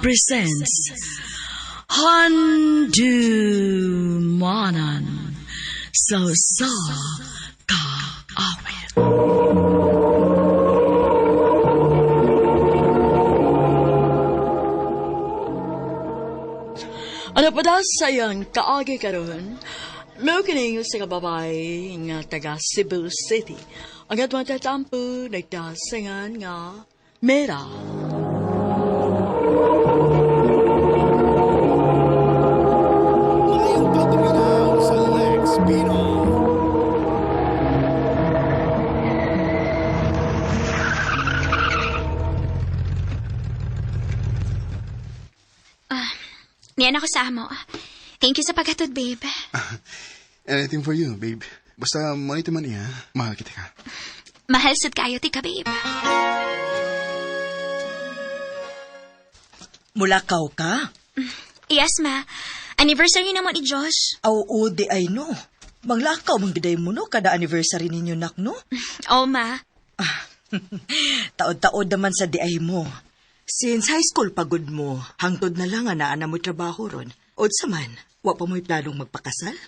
presents Handumanan sa sa kaawit. Ano pa daw sa iyang kaagi karon? Mao kini sa kababay nga taga Cebu City. Ang atong tatampo nagdasingan nga Mera. Maayong pagpaminaw sa Lex Pino. Niyan ako sa amo. Thank you sa paghatod, babe. Anything for you, babe. Basta monito man iya, mahal kita ka. Mahal sad kayo, tika, babe. Mulakaw ka? Yes, ma. Anniversary na mo ni Josh. Aw, oo, di ay no. Manglakaw man giday mo no, kada anniversary ninyo nak no. Oh, ma. Taod-taod naman sa di ay mo. Since high school pagod mo, hangtod na lang nga naa na mo'y trabaho ron. Od sa man, wa pa mo'y planong magpakasal?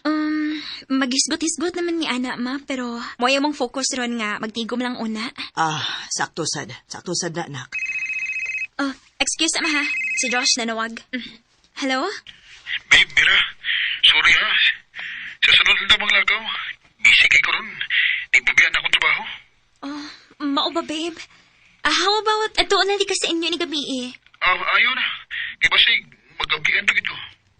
Magisgot-hisgot naman ni Ana, ma. Pero mo'y mong focus ron nga magtigom lang una. Ah, sakto sad. Sakto sad na, nak. Oh, excuse ma ha. Si Josh nanawag. Hello? Babe, Mira. Sorry ha. Sa sunod na mga lakaw, busy kay ko ron. Di pabayaan akong trabaho. Oh, mao ba, babe? Ah, how about ato na di ka sa inyo ni gabi eh? Ah, ayaw na. Kay basig, magabian pa gid ko.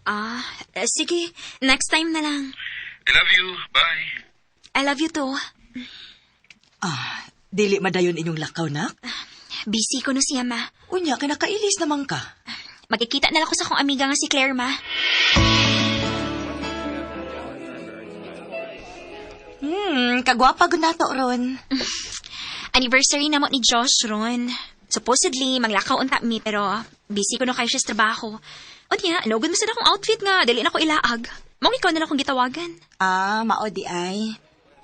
Ah, sige. Next time na lang. I love you. Bye. I love you too. Ah, dili madayon inyong lakaw, nak. Busy ko no siya, ma. Unya, kinakailis naman ka. Magkikita na lang ko sa akong amiga nga si Claire, ma. Kagwapa gud nato ron. Anniversary na mo ni Josh ron. Supposedly, maglakaw unta mi, pero busy ko no kayo siya sa trabaho. O niya, nugod mo sa akong outfit nga, dili na ko ilaag. Mong ikaw na lang akong gitawagan. Ah, mao di ay.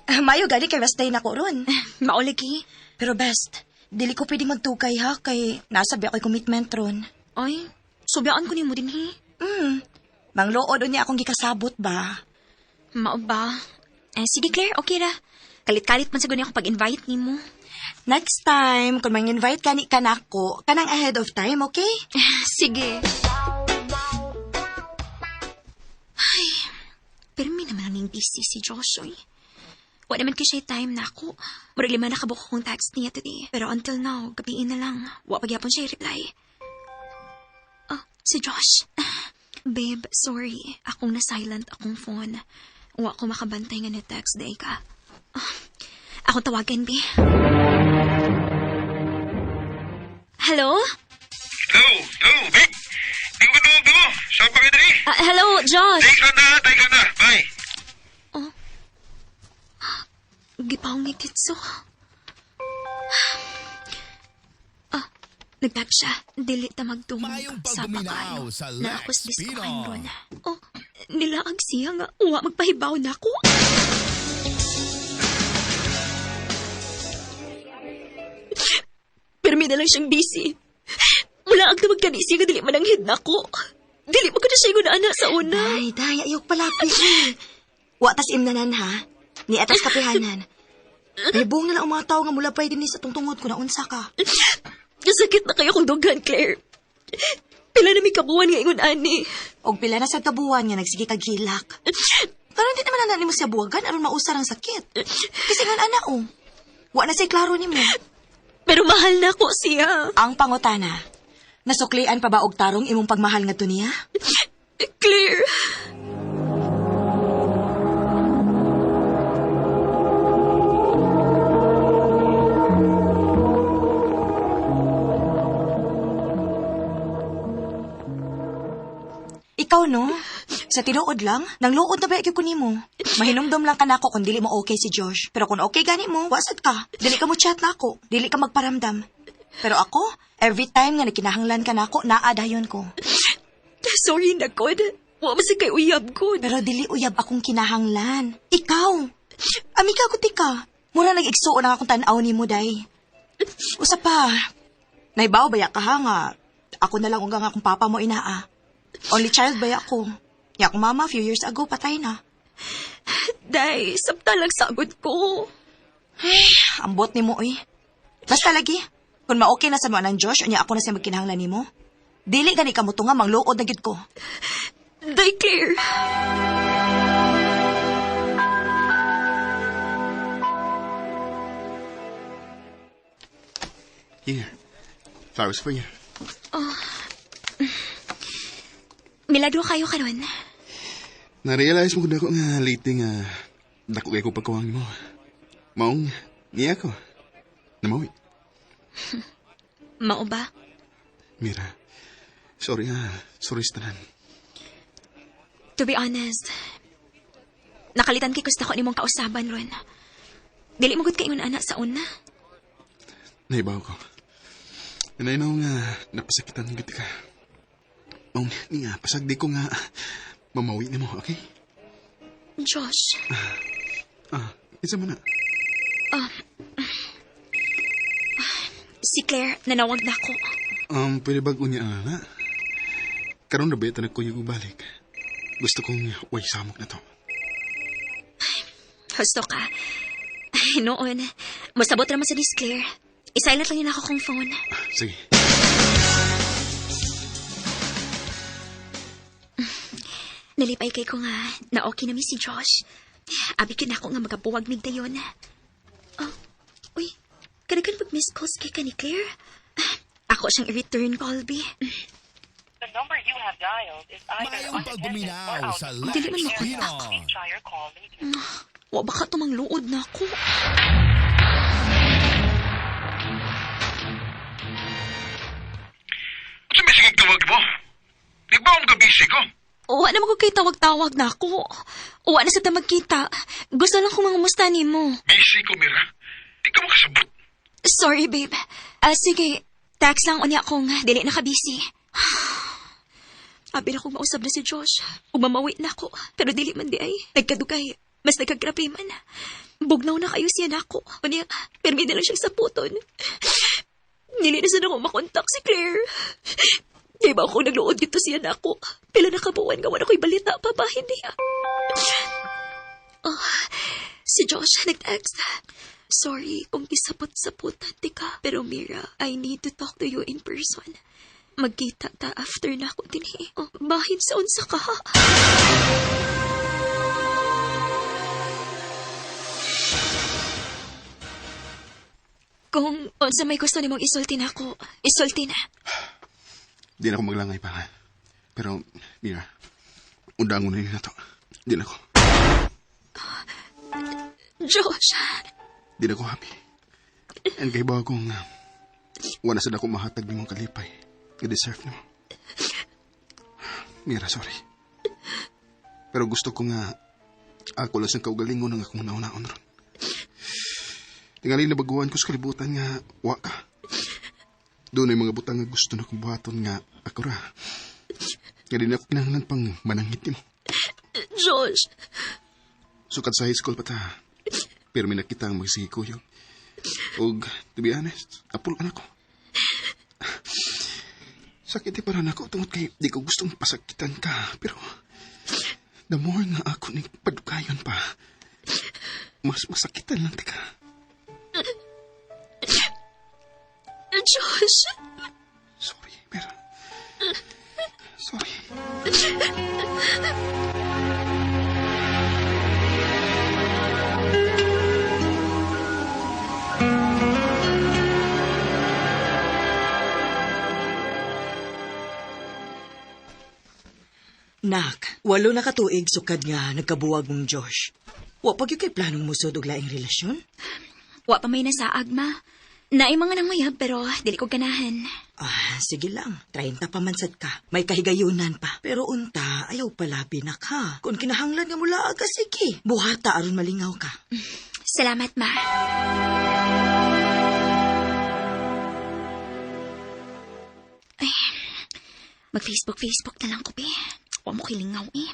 Ah, mayo gani kay rest day na ko ron. Maulagi. Pero best, dili ko pwedeng magtukay ha kay nasa ba ako'y commitment ron. Ay, subyaan ko nimo din, he. Mangluod unya akong gikasabot ba? Mao ba? Eh, sige Claire, okay ra. Kalit-kalit man sa akong pag-invite nimo. Next time, kung mang-invite ka ni kanako, kanang ahead of time, okay? Sige. Ay, pero may naman ang busy si Josh, oy. Wala naman kay siya time na ako. Murag 5 na kabuok kong text niya today. Pero until now, gabiin na lang. Wa pagyapon siya reply. Oh, si Josh. Babe, sorry. Akong na-silent akong phone. Wa ko makabantay nga na-text day ka. Oh, akong tawagan, be. Hello? Hello, hello, babe. Di ko tawag mo. Saan pa kayo dali? Ah, hello, Josh. Take ka na, take ka na. Bye. Oh. Gipangit so. Ah, nagtag siya. Dili ta magdungog Maayong sa pagduminaw pakayo. sa Na ako Lex sa diskuhan Pino. ron. Oh, nilaag siya nga. Uwa, magpahibaw na ako. Pero may na lang siyang busy. Wala ang tawag kani siya nga dili mananghid na ako. Dili mo ko na siya ingon ana sa una. Day, day, ayok palapi. Wa tas imnanan ha. Ni atas kapihanan. May buong na lang ang mga tao nga mula pa din sa tungtungod ko na unsa ka. Sakit na kayo kong dughan, Claire. Pila na may kabuan nga ingon ani. Og pila na sa kabuan nga nagsige kag hilak. Karon di naman na nimo siya buwagan aron mausar ang sakit. Kasi ngan ana oh. Wa na siya klaro nimo. Pero mahal na ko siya. Ang pangutana. Nasuklian pa ba og tarong imong pagmahal ngadto niya? Claire. Ikaw no? Sa tinuod lang, nangluod na ba ko nimo? Mahinumdom lang ka nako kung dili mo okay si Josh. Pero kung okay gani mo, wasad ka. Dili ka mo chat nako, dili ka magparamdam. Pero ako, every time nga nagkinahanglan ka nako, naa dayon ko. Sorry na, God. Wa man sa kay uyab ko. Pero dili uyab akong kinahanglan. Ikaw. Amiga ko tika. Mura nag-igsuon ang akong tan-aw nimo day. Usa pa. Naibaw baya ka ha nga. Ako na lang ug ang akong papa mo inaa. Only child ba ako? Ya akong mama few years ago patay na. Day, sabta lang sagod ko. Ambot nimo oy. Basta lagi, kung ma-okay na sa mo ng Josh, unya ako na siya magkinahanglan nimo. Dili gani ka motunga mangluod na gyud ko. Day, Claire. Here. Flowers for you. Milagro kayo karon. Na-realize mo kung dako nga lately nga dako kay ko pagkuwang mo. Maong niya ko. Namawi. Mao ba? Mira. Sorry ha. Sorry sa tanan. To be honest, nakalitan kay gusto ko nimong kausaban ron. Dili mo gud kay ingon ana sa una. Naibaw ko. Nanay nga napasakitan gid ka. Maong niya, pasagdi ko nga mamawi nimo, okay? Josh, Ah, isa man na. si Claire nanawag na ako. Pwede ba unya na? Karon na ba ito nagkuyog og balik? Gusto kong way samok na to. Husto ka. Ay, noon. Masabot naman sa dis, Claire. I-silent lang yun ako kong phone. Sige. Nalipay kay ko nga na okay na mi si Josh. Abi na ako nga magabuwag mig dayon. Oh, uy, kadaghan pag miss calls kay ka ni Claire. Ah, ako siyang i-return call, bi. The number you have dialed is either Maayong unattended or pagduminaw out sa of Dili man Let's makontak. Pinoy. Please try your call later. Wa baka tumangluod na ako. Unsa may sigig tawag mo? Di ba akong gabisi ko? Wa naman ko kay tawag-tawag na ako. Wa na sa ta magkita. Gusto lang kong mangumusta nimo. Busy ko, Mira. Di ka makasabot. Sorry, babe. Ah, sige. Text lang unya akong dili na ka-busy. Abi na kong mausab na si Josh. Umamawi na ako. Pero dili man di ay. Nagkadugay. Mas nagkagrabe man. Bugnaw na kayo siya nako. Unya, permi na lang siyang saputon. Dili na sana ako makontak si Claire. Di ba ako nagluod dito siya nako? Pila na kabuwan nga wala ko'y balita pa ba? Hindi ah. Oh, si Josh nag-text. Sorry kung gisapot-saputan ti ka. Pero Mira, I need to talk to you in person. Magkita ta after na ako dinhi. Oh, bahin sa unsa ka. Kung unsa may gusto nimong isulti na ako, isulti na. Di na ako maglangay pa ha. Pero, Mira, undangon na yun na to. Di na ako. Josh, Di na ako happy. And kay ba akong wala sa dako mahatag nimong kalipay. I-deserve nimo. Mira, sorry. Pero gusto ko nga ako lang siyang kaugalingon ng akong nauna-on ron. Tingali na baguhan ko sa kalibutan nga wa ka. Doon ay mga butang nga gusto na kong buhaton nga ako ra. Nga di na ako kinahanglan pang manangit nimo. Josh, Sukad sa high school pa ta. Pero may nakita ang magsikuyog. Og, to be honest, apul anak ko. Sakit di para nako tungod kay di ko gustong pasakitan ka. Pero, the more nga ako ni padukayon pa, mas masakitan lang tika. Josh. Sorry, Mira. Sorry. Nak, 8 na katuig sukad nga nagkabuwag mong Josh. Wa pa gyud kay planong musod og laing relasyon? Wa pa may nasaag, ma. Naay mga nanguyab pero dili ko ganahan. Ah, sige lang. 30 pa man sad ka. May kahigayunan pa. Pero unta, ayaw palabi na ka. Kung kinahanglan nga mula aga, sige. Buhata aron malingaw ka. Salamat, ma. Ay, mag-Facebook, Facebook na lang ko, be. Wa mo kilingaw, eh.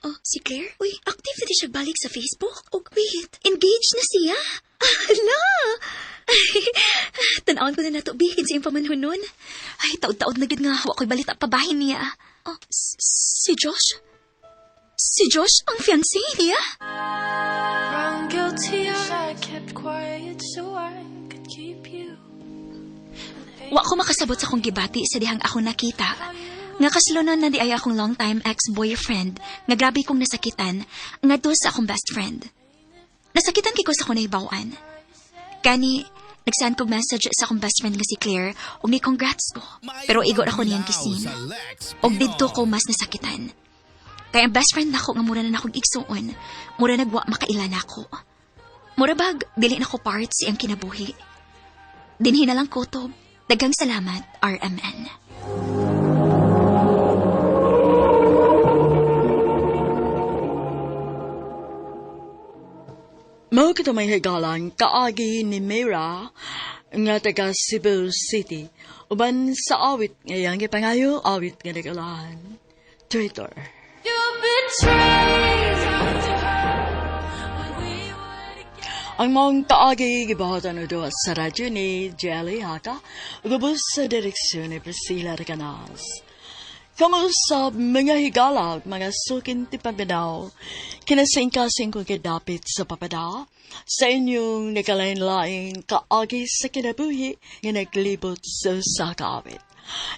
Oh, si Claire? Uy, active na di siya balik sa Facebook. Oh, wait, engaged na siya. Hala! Tanawon ko na nato, bihin sa iyong pamanhon nun. Ay, taod-taod na gid nga. Wa ko'y balita pabahin niya. Oh, si Josh? Si Josh ang fiancé niya? Wrong, guilty, I kept quiet so I could keep you. Wa ko makasabot sa akong gibati sa dihang ako nakita. Nga kaslonon na di ay akong long-time ex-boyfriend nga grabe kong nasakitan nga sa akong best friend. Nasakitan kay ko sa akong nahibaw-an. Gani, nagsend ko message sa akong best friend nga si Claire ug ni congrats ko. Pero igor ako niyang kisin. Og didto ko mas nasakitan. Kaya ang best friend nako nga mura na nakong igsuon, mura nagwa makaila nako. Mura bag, dili na ko part siyang kinabuhi. Dinhi na lang ko to. Daghang salamat, RMN. Mao kita may higalan kaagi ni Mira nga taga Cebu City. Uban sa awit ngayang gipangayo awit nga nagalahan. Twitter. You betrayed when we were together. Ang maong kaagi gibuhatan o duwa sa radyo ni Jelly Haka ug sa direksyon ni Priscilla Recanas. Kamusta mga higala ug mga sukin ti paminaw, kinasingkasing kong kidapit sa papada, sa inyong nakalain-laing kaagi sa kinabuhi nga naglibot sa usa ka awit.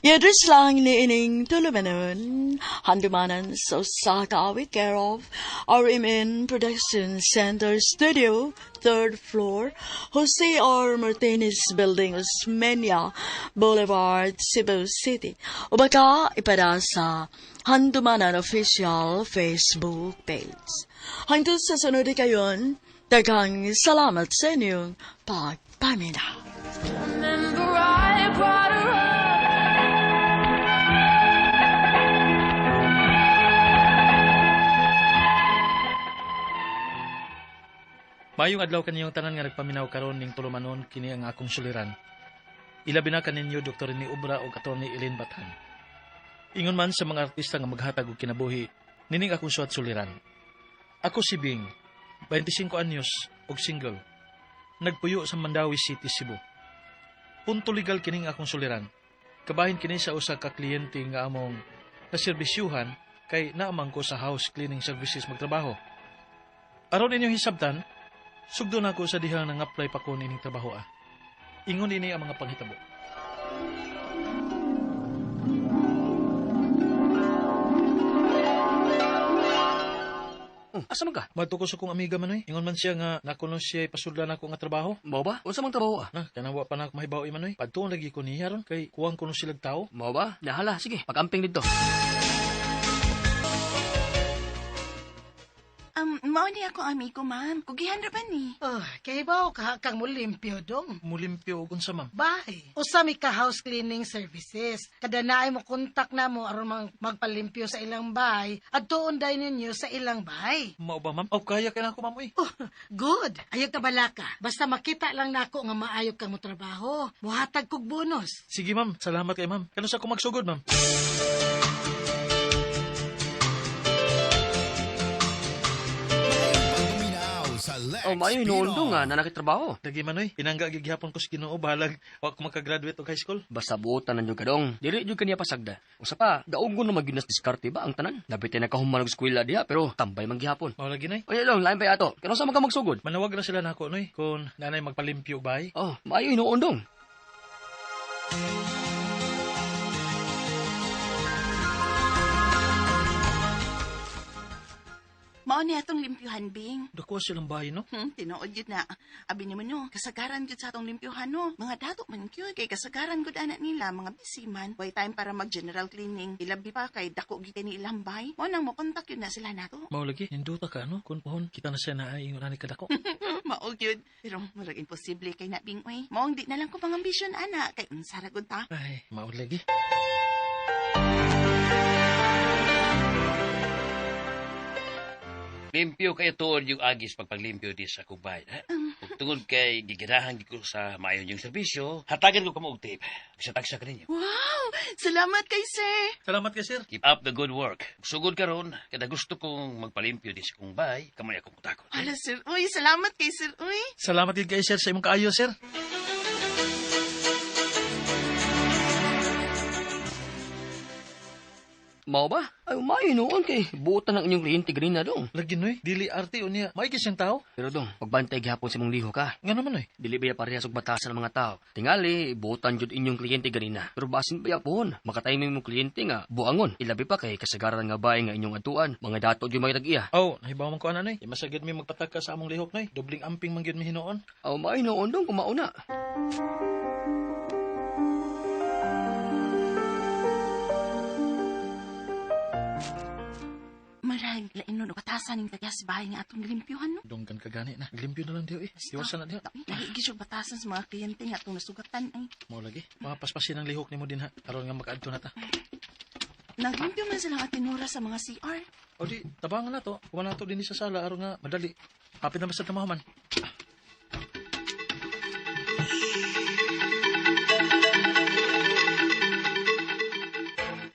I-address lang ni ining tulumanon, handumanan sa usa ka awit, care of RMN Production Center Studio, 3rd floor, Jose R. Martinez Building, Osmeña Boulevard, Cebu City. O baka ipada sa Handumanan Official Facebook page. Hangtod sa sunod kayon, daghang salamat sa inyong pagpaminaw. Remember I brought her up. Maayong adlaw kaniyong tanan nga nagpaminaw karon ning tulumanon kini ang akong suliran. Ilabi na kaninyo Dr. ni Ubra ug Atty. Elaine Bathan. Ingon man sa mga artista nga maghatag og kinabuhi, nining akong suwat suliran. Ako si Bing, 25 anyos ug single. Nagpuyo sa Mandaue City, Cebu. Punto legal kining akong suliran. Kabahin kini sa usa ka kliyente nga among naserbisyuhan kay naamang ko sa house cleaning services magtrabaho. Aron inyong hisabtan, sugdo na ako sa dihang nang-apply pa ko nining trabaho ah. Ingon ini ang mga panghitabo. Asa man ka? Madto ko sa kong amiga man oy. Ingon man siya nga nakuno siya pasudlan ako nga trabaho. Mao ba? Unsa mang trabaho ah? Na, kanawa pa na ako mahibaw man oy. Padtuon lagi ko niya ron kay kuwang kuno silag tao. Mao ba? Nahala, sige, pag-amping dito. Mao ni ako amigo, ma'am. Kugihan ra ba ni? Oh, kay ba ka kang mo limpyo dong? Mulimpyo og unsa, ma'am? Bye. Usa mi ka house cleaning services. Kada naay mo kontak na mo aron magpalimpyo sa ilang bahay at tuon day ninyo sa ilang bahay. Mao ba, ma'am? Oh, kaya kay nako, ma'am oy. Oh, good. Ayaw ka balaka. Basta makita lang nako nga maayo kang mo trabaho. Muhatag kog bonus. Sige, ma'am. Salamat kay ma'am. Kano sa ko magsugod, ma'am? Oh, maayo hinuon dong nga nanakitrabaho. Lagi man oy. Pinangga gihapon ko sa Ginoo bahalag wa ko makagraduate og high school. Basta buotan na ka dong. Dili jud kaniya pasagda. Usa pa, daugon na magyud nas diskarte ba ang tanan? Dapit na nakahuman og eskwela diha pero tambay man gihapon. Mao lagi nay. Oy, dong, lain pa ato. Kano sa man ka magsugod? Manawag na sila nako noy kung nanay magpalimpyo og bahay. Oh, maayo hinuon dong. Mao ni atong limpyuhan, Bing. Dako silang bahay no. Tinuod yun na. Abi nimo no, kasagaran gyud sa atong limpyuhan no. Mga dato man gyud kay kasagaran gud ana nila, mga busy man. Way time para mag general cleaning. Ilabi pa kay dako gyud ni ilang bahay. Mao nang mo kontak yun na sila nato. Mao lagi ninduta ka no kun pohon kita na siya na ay ingon ani kadako. Mao gyud. Pero murag imposible kay na Bing oy. Mao di na lang ko pangambisyon ana kay unsa ra gud ta. Ay, mao lagi. Limpyo kayo tuod yung agis pagpaglimpyo di sa akong bahay. Ha? Ug tungod kay giganahan gid ko sa maayo yung serbisyo, hatagan ko kamo og tip. Sa tagsa kaninyo. Wow! Salamat kay sir. Salamat kay sir. Keep up the good work. Sugod karon, kada gusto kong magpalimpyo di sa akong bahay, kamo ni akong utakon. Hala sir, uy, salamat kay sir, uy. Salamat gid kay sir sa imong kaayo, sir. Mao ba? Ay, maayo noon kay buotan ang inyong kliyente ganina dong. Lagi noy, dili arte unya. May siyang tao. Pero dong, pagbantay gihapon sa imong lihok ka. Nga naman oy. Dili ba parehas og batasan ang mga tao? Tingali, buotan jud inyong kliyente ganina. Pero basin ba yapon? Makatime imong kliyente nga buangon. Ilabi pa kay kasagaran nga bahay nga inyong atuan. Mga dato jud mga tag-iya. Aw, nahibaw man ko ana noy. Di masagid mi magpataka sa among lihok noy. Dobling amping man gyud mi hinuon. Aw, maayo noon dong kumauna. Marag, lain nun, batasan yung tagas bahay nga atong limpyuhan, no? Donggan ka gani na. Limpyo na lang diyo eh. Iwasan na diyo. Lahi gyud siya batasan sa mga kliyente nga atong nasugatan ay. Mao lagi. Mapaspasin ang lihok nimo din ha. Aron nga makaadto na ta. Naglimpyo man silang atinura sa mga CR. O di, tabangan na to. Kuha na to din sa sala aron nga madali. Hapit na basta tamahaman.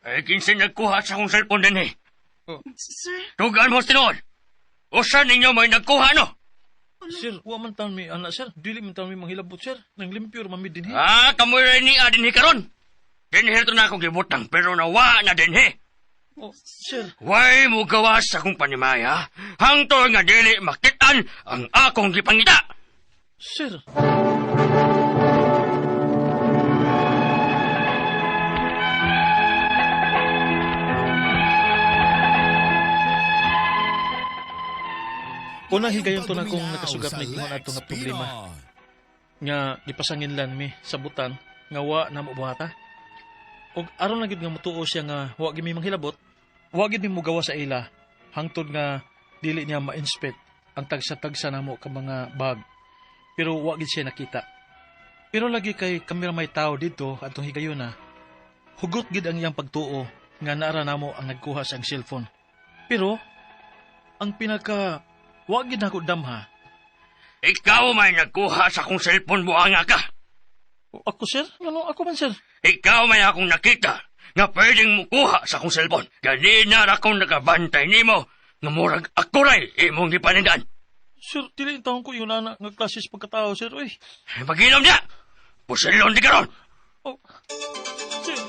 Ay, kinsa nagkuha sa akong cellphone din eh. Oh. Sir? Tugaan mo tinuod. Usa ninyo may nagkuha, no? Sir, wa man taon mi ana sir. Dili man taon mi manghilabot sir. Nang limpyo ra man mi dinhi. Ah, kamoy rin ni dinhi karon. Dinhi to na akong gibutang pero nawa na dinhi. Oh, sir. Way mo gawas sa akong panimaya. Hangtod nga dili makitan ang akong gipangita. Sir. Una higayon to na kung nakasugat ni ingon ato nga problema nga gipasanginlan mi sa butan nga wa na mo buhata. Og aron lang gyud nga mutuo siya nga wa gyud mi manghilabot, wa gyud mi mogawa sa ila hangtod nga dili niya ma-inspect ang tagsa-tagsa namo ka mga bag. Pero wa gyud siya nakita. Pero lagi kay kami ra may tao didto atong higayuna. Hugot gid ang iyang pagtuo nga naara namo ang nagkuha sa ang cellphone. Pero ang pinaka wa gid nako damha. Ikaw may nagkuha sa akong cellphone buanga ka. Ako sir? Ano ako man sir? Ikaw may akong nakita nga pwedeng mukuha sa akong cellphone. Ganina ra akong nakabantay nimo nga murag ako ray imong gipanindan. Sir, dili taon ko yun ana nga klase sa pagkatao sir. Uy. Maginom niya. Pusilon di karon. Oh. Sir.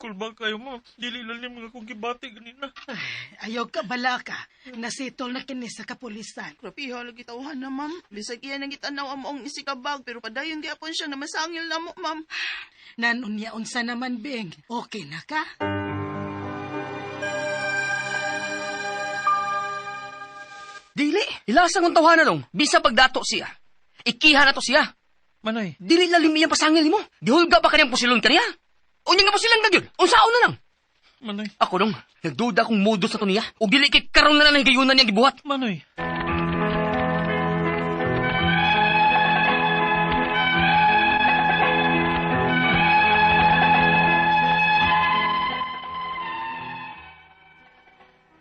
Kulba kayo mo. Dili lang ni mga kong gibati ganina. Ayaw ka balaka. Nasitol na kini sa kapulisan. Grabe, lagi tawhan na, ma'am. Bisag iya nang gitanaw ang maong isikabag, pero padayon gyapon siya na masangil na mo, ma'am. Nanunya unsa naman, Bing. Okay na ka? Dili. Ilasang kong tawhana dong. Bisa pagdato siya. Ikiha na to siya. Manoy. Dili lalim iyang pasangil mo. Gihulga ba kaniyang pusilon kaniya? Unya nga pusilan ka gyud. Unsaon na lang? Manoy. Ako dong, nagduda kong modus na to niya. O dili kay karon na lang higayunan niyang gibuhat. Manoy.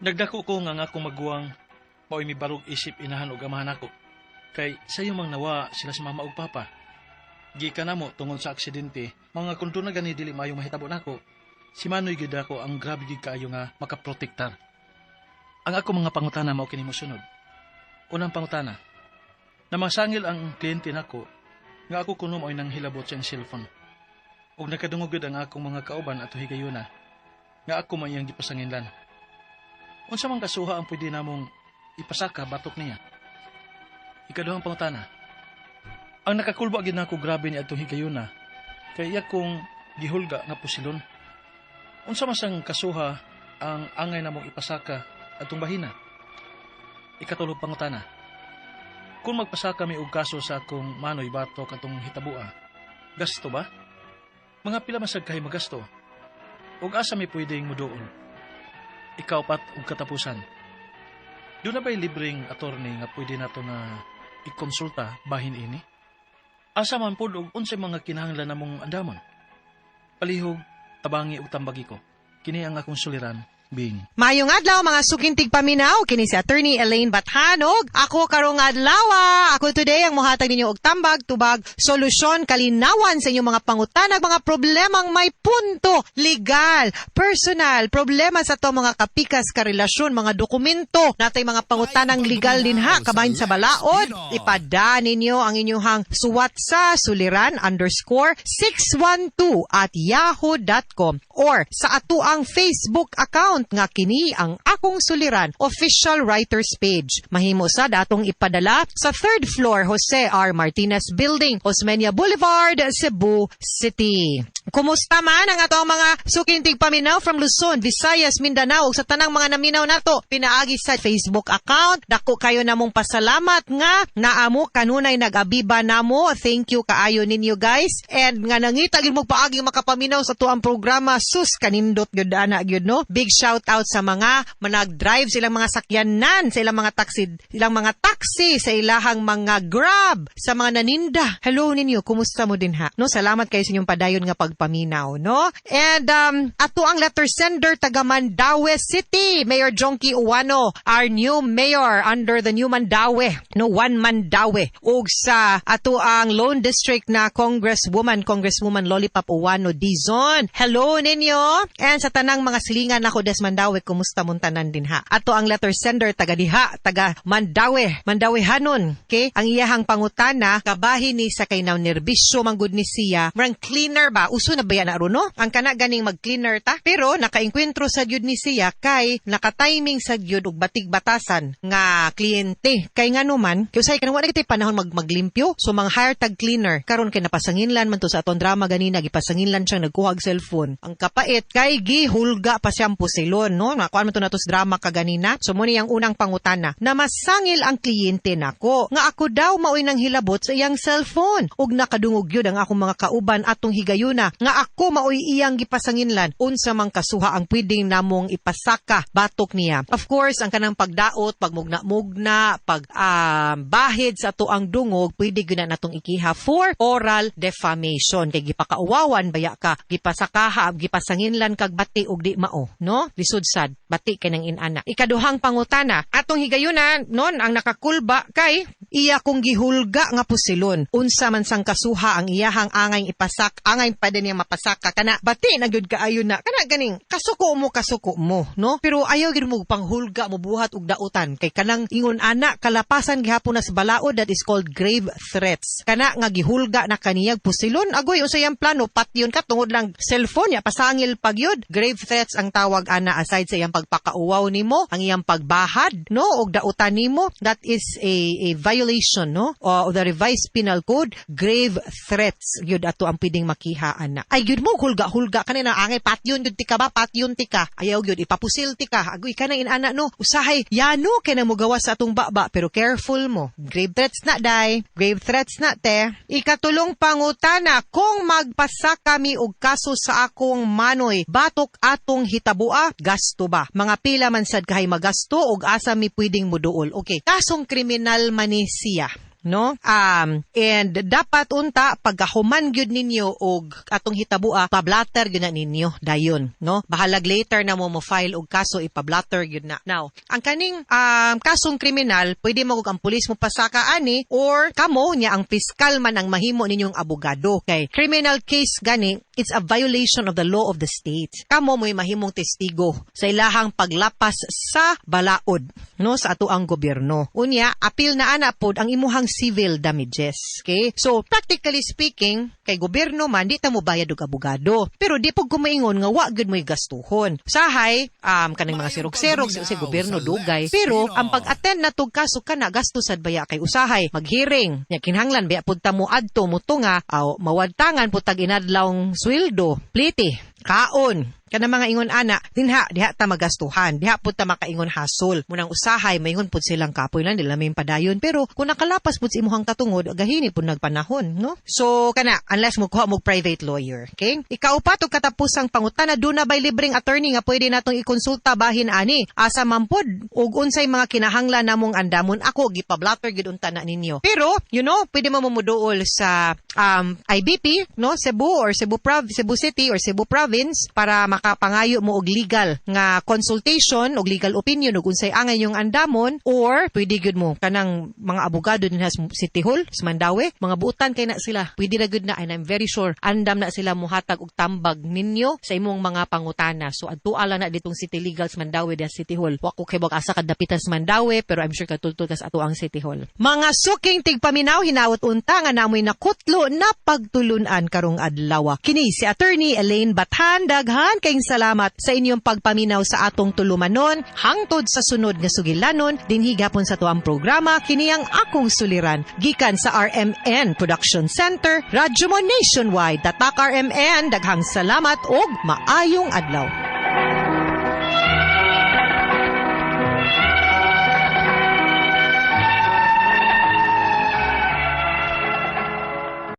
Nagdako ko nga nga akong maguwang mao'y mibarog isip inahan og amahan ako. Kay sayo mang nawa sila sa mama ug papa. Gikan namo tungod sa aksidente, mga kung na gani dili maayong mahitabo nako. Si Manoy gyud ako ang grabe gyud kaayo nga makaprotektar. Ang ako mga pangutana mao kini mosunod. Unang pangutana. Namasangil ang kliyente nako nga ako kuno mao'y nanghilabot sa iyang cellphone. Ug nakadungog gyud ang akong mga kauban ato higayuna nga ako man iyang gipasanginlan. Unsa man kasuha ang pwede namong ipasaka batok niya? Ikaduhang pangutana. Ang nakakulba gyud nako grabe ni atong higayuna kay iya kong gihulga nga pusilon. Unsa man sang kasuha ang angay namong ipasaka atong bahina? Ikatulong pangutana. Kung magpasaka mi og kaso sa akong manoy batok atong hitabua, gasto ba? Mga pila man sad kahay magasto? Ug asa mi pwedeng muduol? Ikaapat og katapusan. Doon na ba'y libreng attorney nga pwede nato nga ikonsulta bahin ini? Asa man pod og unsay mga kinahanglan namong andamon? Palihog, tabangi ug tambagi ko. Kini ang akong suliran. Bing. Maayong adlaw, mga suking tigpaminaw, kini si Attorney Elaine Bathanog. Ako karong adlaw, ako today ang mohatag ninyo og tambag, tubag, solusyon, kalinawan sa inyong mga pangutanag, mga problemang may punto, legal, personal, problema sa to mga kapikas, karelasyon, mga dokumento, natay mga pangutanang legal din ha, kabahin sa balaod. Ipada ninyo ang inyong suwat sa suliran_612@yahoo.com or sa atuang Facebook account nga kini ang Akong Suliran Official Writers Page. Mahimo sad atong ipadala sa third floor, Jose R. Martinez Building, Osmeña Boulevard, Cebu City. Kumusta man ang atong mga suking tigpaminaw from Luzon, Visayas, Mindanao ug sa tanang mga naminaw nato pinaagi sa Facebook account? Dako kayo namong pasalamat nga naamo kanunay nag-abiba namo. Thank you kaayo ninyo, guys. And nga nangita gyud mo paagi makapaminaw sa tuang programa, sus, kanindot gyud ana gyud, no. Big shout out sa mga manag-drive sa ilang mga sakyanan, sa ilang mga taxi, sa ilahang mga Grab, sa mga naninda. Hello ninyo, kumusta mo din ha? No, salamat kayo sa inyong padayon nga pagpaminaw, no? And ato ang letter sender taga Mandaue City, Mayor Jonkie Ouano, our new mayor under the new Mandaue, no, One Mandaue. Ug sa ato ang Lone District na Congresswoman, Congresswoman Lollipop Ouano Dizon. Hello ninyo. And sa tanang mga silingan nako des Mandaue, kumusta mong tanan din ha? Ato ang letter sender taga diha, taga Mandaue, Mandaue hanon. Okay? Ang iyahang pangutana, kabahin ni sa kay nervisyo manggod ni siya. Murang cleaner ba? Uso na ba yan na ron, no? Ang kana ganing mag-cleaner ta. Pero nakaengkwentro sa gyud ni siya kay naka-timing sa gyud og batig batasan nga kliyente. Kay ngano man, kay usay kanang wala kitay panahon maglimpyo. So mang hire tag cleaner. Karon kay napasanginlan man to sa aton drama ganina, gipasanginlan siyang nagkuha og cellphone. Ang kapait kay gihulga pa siyang pusilon, no? Nakuha man to nato sa drama kaganina. So mo ni ang unang pangutana na masangil ang kliyente nako nga ako daw maoy nang hilabot sa iyang cellphone ug nakadungog gyud ang akong mga kauban atong higayuna nga ako maoy iyang gipasanginlan. Unsa man kasuha ang pwedeng namong ipasaka batok niya? Of course, ang kanang pagdaot, pagmugna-mugna, pag bahid sa ato ang dungog, pwede gyud na natong ikiha for oral defamation kay gipakauwawan baya ka, gipasakaha, gipasanginlan kag bati og di mao, no? Lisod sad, bati kay nang inana. Ikaduhang pangutana atong higayuna non, ang nakakulba kay iya kong gihulga nga pusilon. Unsa man sang kasuha ang iyahang angay ipasak, angay pa din niya mapasaka kana? Bati na gyud kaayo na kana ganing kasuko mo, kasuko mo, no? Pero ayaw gyud mo panghulga mo buhat og dautan kay kanang ingon ana kalapasan gihapon na sa balaod. That is called grave threats. Kana nga gihulga na kaniyag pusilon, agoy, unsa iyang plano? Patyon ka tungod lang cellphone ya pasangil pagyud. Grave threats ang tawag ana. Aside sa iyang pagpakauwaw nimo, ang iyang pagbahad, no, og dautan nimo, that is a violation, no, of the Revised Penal Code. Grave threats gyud ato ang pwedeng makiha ana. Ay gyud mo hulga-hulga kanina, angay patyon gyud tika ba, patyon tika, ayaw gyud ipapusil tika, agoy, kanang inana, no? Usahay yano kay na mo gawas sa atong baba, pero careful mo, grave threats na day, grave threats na te. Ikatulong pangutana: kung magpasa kami og kaso sa akong manoy batok atong hitabua, gasto ba? Mga pila man sad kahay magasto og asa mi pwedeng muduol? Okay, kasong kriminal man ni siya, no? And dapat unta pagkahuman gyud ninyo og atong hitabua, pablatter gyud na ninyo dayon, no? Bahalag later na mo mo file og kaso, ipablatter gyud na. Now, ang kaning kasong kriminal, pwede mo ang pulis mo pasaka ani or kamo niya ang piskal man ang mahimo ninyong abogado kay criminal case gani, it's a violation of the law of the state. Kamo mo'y mahimong testigo sa ilahang paglapas sa balaod, no, sa ato ang gobyerno. Unya, apil na ana pod ang imuhang civil damages. Okay? So, practically speaking, kay gobyerno man, di ta mo bayad og abogado. Pero di pud kumaingon nga wa gyud mo'y gastuhon. Sahay, kanang mga sirog-sirog sa gobyerno dugay. Pero ang pag-attend na tog kaso kana, gasto sad baya kay usahay mag-hearing. Nya kinahanglan baya pud ta mo adto mo tunga, aw mawadtangan pud tag inadlawng sweldo, pliti, kaon, kana mga ingon ana dinha, diha ta magastuhan, diha pud ta makaingon hasol munang usahay maingon pud silang kapoy lang nila may padayon, pero kung nakalapas pud sa imuhang katungod, gahini pud nagpanahon, no? So kana unless Unless mo kuha mo private lawyer. Okay? Ikaupat ug katapusang pangutana, duna bay libreng attorney nga pwede natong ikonsulta bahin ani? Asa man pod ug unsay mga kinahanglan namong andamon? Ako gipablatter gid unta na ninyo. Pero pwede mo moduol sa IBP, no, Cebu or Cebu City or Cebu Province para makapangayo mo og legal nga consultation og legal opinion ug unsay angay yung andamon, or pwede gyud mo kanang mga abogado din sa City Hall sa Mandaue, mga buutan kay na sila. Pwede ra gyud na, and I'm very sure andam na sila muhatag og tambag ninyo sa imong mga pangutana. So adtua lang na ditong City Legal sa Mandaue diha City Hall. Wa ko kay asa kadapitan sa Mandaue, pero I'm sure katultol ka sa ato ang City Hall. Mga suking tigpaminaw, hinaot unta nga namoy nakutlo na pagtulunan karong adlaw. Kini si Attorney Elaine Bathan. Daghan kayong salamat sa inyong pagpaminaw sa atong tulumanon hangtod sa sunod nga sugilanon dinhi gapon sa tuang programa, kini ang Akong Suliran, gikan sa RMN Production Center, Radyo Mo Nationwide. Tatak RMN, daghang salamat og maayong adlaw.